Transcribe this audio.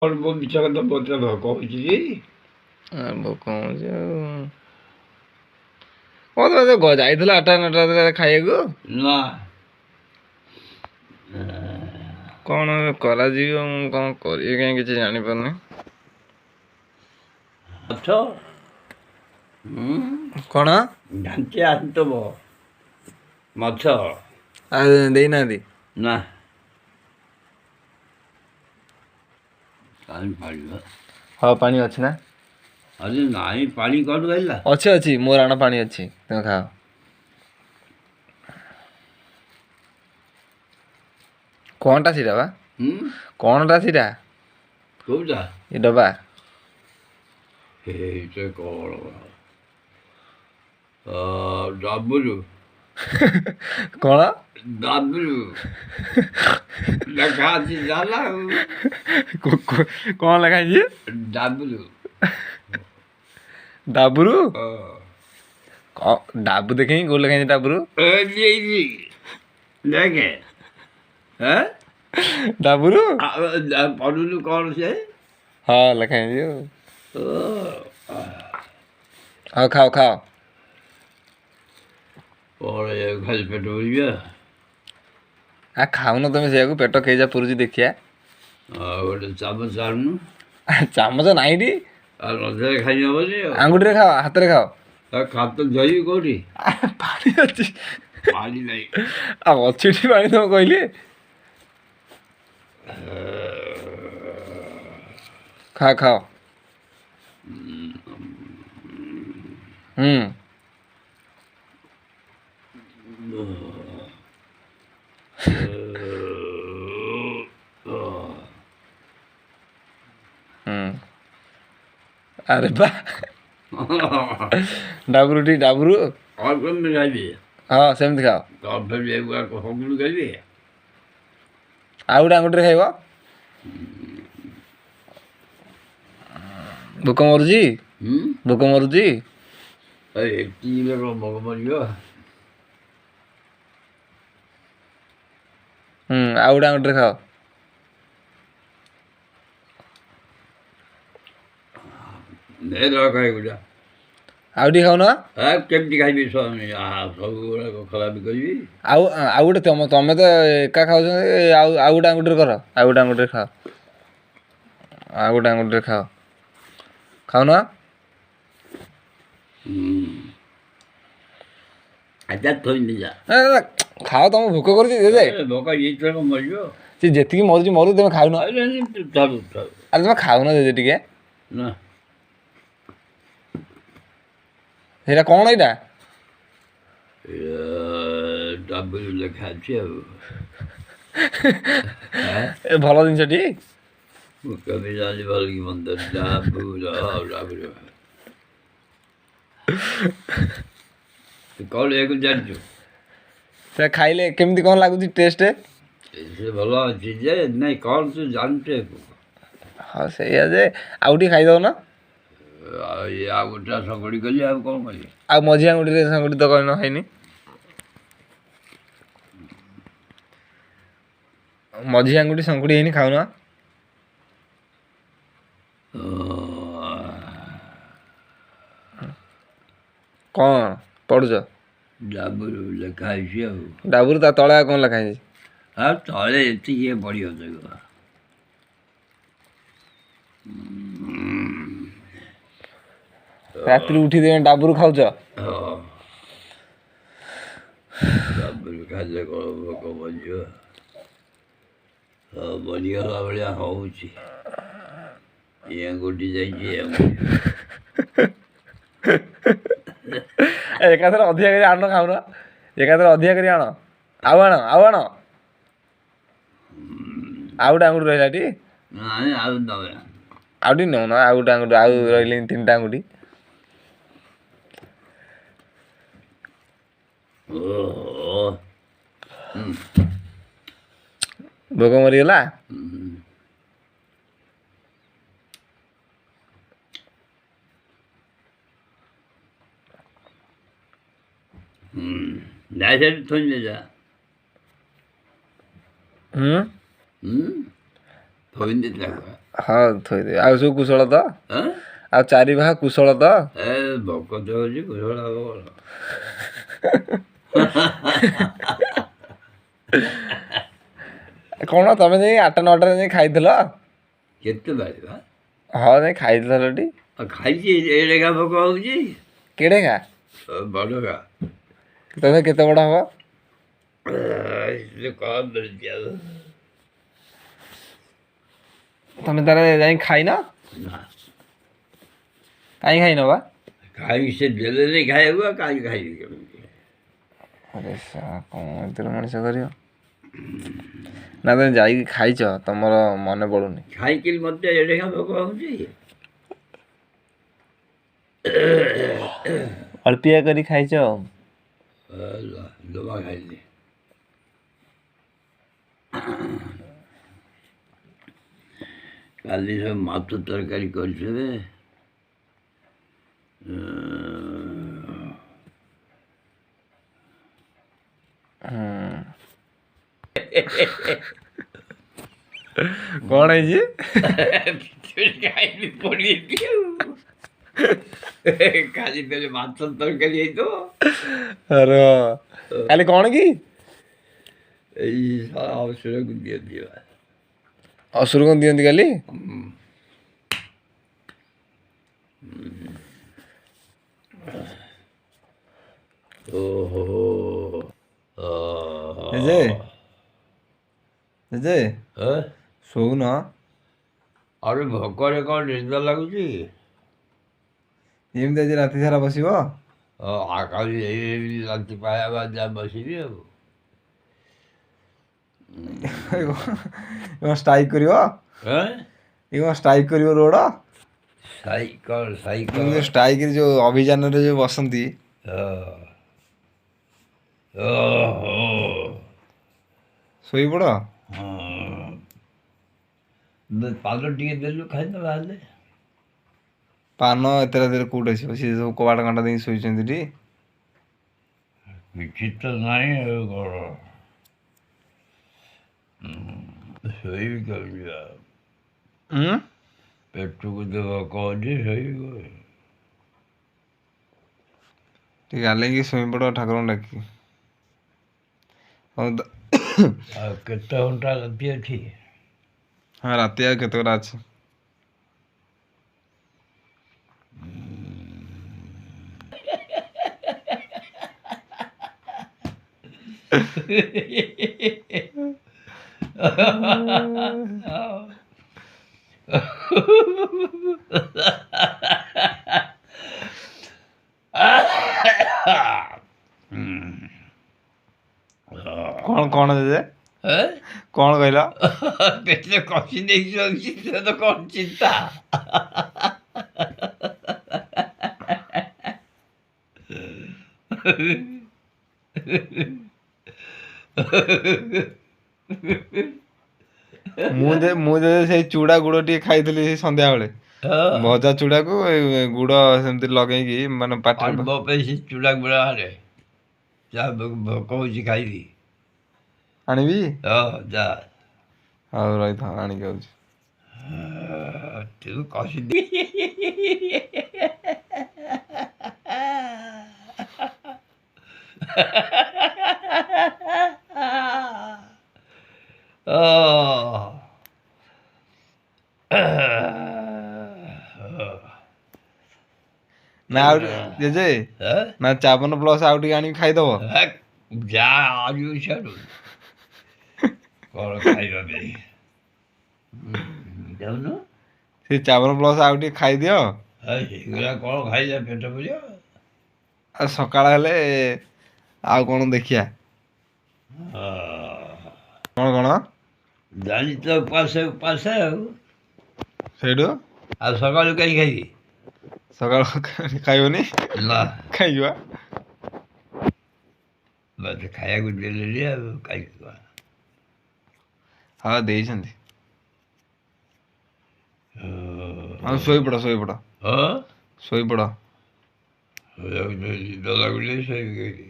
ମୁଁ ମିଛ କଥା ମତେ ଭୋକ ହଉଛି କି? ଭୋକ ହେଉଛି ଆଉ କ'ଣ? ତମେ ଯାଇଥିଲ 8ଟା 9ଟା ଖାଇବାକୁ ନା? କ'ଣ କରାଯିବ, ମୁଁ କ'ଣ କରିବି କାହିଁ କିଛି ଜାଣିପାରୁନି। ମାଛ କ'ଣ ଘାଣ୍ଟି ଆସିଥିବ ମାଛ। ଆଉ ଦେଇନାହାନ୍ତି ନା? କାହିଁ ପାଣି? ହଁ, ପାଣି ଅଛି ନା? ଆରେ ନାଇଁ, ପାଣି କୁଆଡ଼ୁ ଆଇଲା? ଅଛି ଅଛି, ମୋର ଆଣ ପାଣି ଅଛି, ତମେ ଖାଅ। କ'ଣଟା ସେଇଟା ବା? କ'ଣଟା ସେଇଟା? କୋଉଟା? ଏ ଡବା। ଏଇଟା କ'ଣ? ଡାବୁରୁ। କ'ଣ? ଡାବୁରୁ ଲେଖା ଅଛି, ଜାଲା। କ'ଣ ଲେଖା ହେଇଛି? ଡାବୁରୁ। ଡାବୁରୁ ଡାବୁ ଦେଖେଇ, କୋଉ ଲେଖା ହେଇଛି ଡାବୁରୁ? ଦେଖେ ଡାବୁରୁ। ପଢୁନୁ କ'ଣ ସେ? ହଁ, ଲେଖା ହେଇଛି। ଆଉ ଖାଅ ଖାଅ। କ'ଣ ଖାଲି ପେଟ ପୁରିବ? ଆ ଖାଉନ ତମେ ସେଇଆକୁ, ପେଟ କେଇଜା ପୁରୁଛି ଦେଖିଆ। ଆଉ ଗୋଟେ ଚାମଚ ଆଣୁନୁ। ଚାମଚ ନାଇଁ ଟି। ଆଉ ରଜରେ ଖାଇ ହବନି? ଆଙ୍ଗୁଠିରେ ଖାଅ, ହାତରେ ଖାଅ। ଖାତ ଧୋଇବି କୋଉଠି? ପାଣି ଅଛି। ପାଣି ନାହିଁ। ଆଉ ଅଛି ଟି ପାଣି, ତମ କହିଲି। ଖା ଖାଅ। ହୁଁ ହୁଁ, ଆରେ ବା, ଡାବୁରୁ ଟି ଡାବୁରୁ। ଆଉ କେମିତି ଖାଇବି? ହଁ, ସେମିତି ଖାଅ। ଖାଇବି। ଆଉ ଗୋଟେ ଆଙ୍ଗୁଠିରେ ଖାଇବ। ଭୋକ ମରୁଛି? ଭୋକ ମରୁଛି? ଏତିକି ଭୋକ ମରିବ? ହୁଁ, ଆଉ ଗୋଟେ ଆଙ୍ଗୁଠିରେ ଖାଅ। ଆଉ ଟିକେ ଖାଉନ। କେମିତି ଖାଇବି? ସବୁ ଗୁଡ଼ାକ ଖରାପ କରିବି। ଆଉ ଆଉ ଗୋଟେ, ତମେ ତ ଏକା ଖାଉଛନ୍ତି। ଆଉ ଆଉ ଗୋଟେ ଆଙ୍ଗୁଠିରେ କର, ଆଉ ଗୋଟେ ଆଙ୍ଗୁଠିରେ ଖାଅ, ଆଉ ଗୋଟେ ଆଙ୍ଗୁଠିରେ ଖାଅ। ଖାଉନ। ଖାଅ, ତମ ଭୋକ କରୁଛି? ଭୋକ ମରିବ। ସେ ଯେତିକି ମରୁଛି ମରୁ, ତମେ ଖାଉନ। ଆରେ ତମେ ଖାଉନ ଜେଜେ ଟିକେ। ନା। ସେଇଟା କ'ଣ ଏଇଟା? ଡାବୁରୁ ଲେଖା ଅଛି। ଆଉ ଏ ଭଲ ଜିନିଷଟି। ମୁଁ କେବେ ଜାଣି ଭଲ କି ମନ୍ଦ। ଡାବୁର ଡାବୁରୁ କ'ଣ ଏହାକୁ ଜାଣିଛୁ? ସେ ଖାଇଲେ କେମିତି କ'ଣ ଲାଗୁଛି ଟେଷ୍ଟ? ସେ ଭଲ ଅଛି ଯେ ନାଇଁ, କ'ଣ ତୁ ଜାଣିଛୁ ଏହାକୁ? ହଁ, ସେଇଆ ଯେ, ଆଉ ଟିକେ ଖାଇଦେବ ନା। ଆଉ ଇଏ ଆଉ ଗୋଟେ ଶଙ୍କୁଡ଼ି କଲି, ଆଉ କ'ଣ କରିବି? ଆଉ ମଝି ଆଙ୍ଗୁଠିରେ ଶଙ୍କୁଡ଼ି ତ କରିନ, ହେଇନି। ମଝି ଆଙ୍ଗୁଠି ଶଙ୍କୁଡ଼ି ହେଇନି, ଖାଉନ। କ'ଣ ପଢୁଛ? ଡାବୁରୁ ଲେଖା ହେଇଛି। ଆଉ ଡାବୁରୁ ତା ତଳେ ଆଉ କ'ଣ ଲେଖା ହେଇଛି? ଆଉ ତଳେ ଏତିକି ପଡ଼ିବ ତାକୁ। ରାତିରେ ଉଠି ଦେବେ ଡାବୁରୁ ଖାଉଛ? ହଁ, ଡାବୁରୁ ଖାଇଲେ କ'ଣ ଭୋକ ମରିଯିବ? ମରିଗଲା ଭଳିଆ ହଉଛି। ଏ ଆଙ୍ଗୁଠି ଯାଇଛି, ଏ ଆଙ୍ଗୁଠି। ଏକାଥରେ ଅଧିକା କରି ଆଣ, ଖାଉନ। ଏକାଥରେ ଅଧିକା କରି ଆଣ, ଆଉ ଆଣ, ଆଉ ଆଣ। ଆଉ ଗୋଟେ ଆଙ୍ଗୁଠି ରହିଲା ଟି। ନାଇଁ, ଆଉ ଦବେ। ଆଉ ଟିକେ ନେଉନ, ଆଉ ଗୋଟେ ଆଙ୍ଗୁଠି। ଆଉ ରହିଲେଣି 3ଟା ଆଙ୍ଗୁଠି। ଭୋକ ମରିଗଲା? ନାଇଁ, ସେଠି ଥୋଇଦେ ଯା। ହୁଁ, ଥୋଇଦେ ତାକୁ। ହଁ, ଥୋଇଦେବି। ଆଉ ସବୁ କୁଶଳ ତ? ଆଉ ଚାରି ଭାଗ କୁଶଳ ତ? ଏ ଭୋକ ତ ହେଉଛି, କୁଶଳ ହବ କ'ଣ? କ'ଣ ତମେ ଯାଇ 8ଟା 9ଟାରେ ଯାଇ ଖାଇଥିଲ? କେତେ ବାରିବା? ହଁ, ଯାଇ ଖାଇଥିଲ ଟି। ଖାଇଛି, ଏଡ଼େଗା ଭୋକ ହେଉଛି। କେଡ଼େଗା? ବଡ଼ଗା। ତଥାପି କେତେ ବଡ଼ ହବ? କ'ଣ ମିଳୁଛି ଆଉ। ତମେ ତାହେଲେ ଯାଇ ଖାଇନ? ନା। କାହିଁ ଖାଇନ ବା? ଖାଇବି, ସେ ଦେଲେନି ଖାଇବାକୁ, ଆଉ କାହିଁ ଖାଇବି କେମିତି? ଆରେ କ'ଣ ଏଥିରେ ମଣିଷ କରିବ ନା? ତମେ ଯାଇକି ଖାଇଛ, ତମର ମନେ ପଡ଼ୁନି। ଖାଇକି ମୋତେ ଏଡ଼େଗା ଭୋକ ହେଉଛି। ଅଳ୍ପିଆ କରି ଖାଇଛ ଆଉ। ଜମା ଖାଇଲି। କାଲି ସବୁ ମାଛ ତରକାରୀ କରିଥିବେ। କ'ଣ ହେଇଛି? ଖାଇଲି ପଡ଼ିଯାଇଛି ଆଉ। କାଲି ଫେରେ ମାଛ ତରକାରୀ ହେଇଥିବ। ଆରେ କାଲି କ'ଣ କି? ଏଇ ଅସୁରକୁ ଦିଅନ୍ତି। ଅସୁର କ'ଣ ଦିଅନ୍ତି କାଲି? ଓହୋ। ଜେଜେ, ଜେଜେ, ଶୋଉନ। ଆରେ ଭୋକରେ କ'ଣ ନିଦ ଲାଗୁଛି? ଏମିତି ଆଜି ରାତି ସାରା ବସିବ? କାଲି ଏଇ ରାତି ପାଇବା ଯାହା ବସିବି ଆଉ। ଷ୍ଟ୍ରାଇକ୍ କରିବ? ଏ କ'ଣ ଷ୍ଟ୍ରାଇକ୍ କରିବ ରୋଡ଼? Cycle, cycle. ଷ୍ଟ୍ରାଇକ୍ ଯୋଉ ଅଭିଯାନରେ ଯୋଉ ବସନ୍ତି। ଓହୋ। ଶୋଇପଡ଼। ହଁ, ପାନ ଟିକେ ଦେଲୁ ଖାଇଦେବା ହେଲେ। ପାନ ଏତେ ରାତିରେ କୋଉଠି ଆସିବ? ସିଏ ସବୁ କବାଟ କଣ୍ଟା ଦେଇକି ଶୋଇଛନ୍ତି ଟି। କିଛି ତ ନାହିଁ, ଆଉ କ'ଣ ଶୋଇବି କେମିତି? ଆଉ ପେଟକୁ ତ ଭୋକ ଅଛି, ଶୋଇବି କେମିତି? ଟିକେ ଗାଲେଇକି ଶୋଇପଡ଼ ଠାକୁରଙ୍କୁ ଡାକିକି। ହଉ। ଆଉ କେତେ ଘଣ୍ଟା ରାତି ଅଛି? ହଁ, ରାତି ଆଉ କେତେ ଅଛି? କ'ଣ କ'ଣ ଜେଜେ, କ'ଣ କହିଲ? ପେଟ କଷି ଦେଇକି ଶୋଇଛି ସେ ତ କ'ଣ ଚିନ୍ତା। ମୁଁ ଯେ ସେଇ ଚୁଡ଼ା ଗୁଡ଼ ଟିକେ ଖାଇଥିଲି ସେଇ ସନ୍ଧ୍ୟାବେଳେ, ଭଜା ଚୁଡ଼ାକୁ ଗୁଡ଼ ସେମିତି ଲଗେଇକି ମାନେ ପାଟିରେ। ମୋ ପାଇଁ ସେ ଚୁଡ଼ା ଗୁଡ଼ ଆଣେ, ଯାହା ଭୋକ ହେଉଛି ଖାଇବି। ଆଣିବି? ହଁ, ଯା। ହଉ, ରହିଥା, ଆଣିକି ଆଉଛି। ତୁ କଷି ଦେ। ନା ଆଉ ଜେଜେ ନା, ଚାବନ ପ୍ଲସ୍ ଆଉ ଟିକେ ଆଣିକି ଖାଇଦବ। ଯା, ଆଣିବୁ ସିଆଡ଼ୁ କ'ଣ ଖାଇବା ପାଇଁ, ଯାଉନୁ। ସେ ଚାବନ ପ୍ଲସ୍ ଆଉ ଟିକେ ଖାଇଦିଅ। ସେଗୁଡ଼ା କ'ଣ ଖାଇଲେ ପେଟ ପୁରିବ? ଆଉ ସକାଳ ହେଲେ ଆଉ କ'ଣ ଦେଖିବା। କ'ଣ କ'ଣ ଜାଣି ତ, ଉପାସ ଉପାସ ଆଉ। ସେଇଠୁ ଆଉ ସକାଳୁ କାହିଁ ଖାଇବି? ସକାଳୁ ଖାଇବନି? ନା। ଖାଇଯିବା। ମୋତେ ଖାଇବାକୁ ଦେଲେନି, ଆଉ ଖାଇବି କ'ଣ? ହଁ, ଦେଇଛନ୍ତି। ହଁ, ଶୋଇପଡ଼, ଶୋଇପଡ଼। ହଁ, ଶୋଇପଡ଼। ନିଦ ଲାଗୁନି, ଶୋଇବି କେମିତି?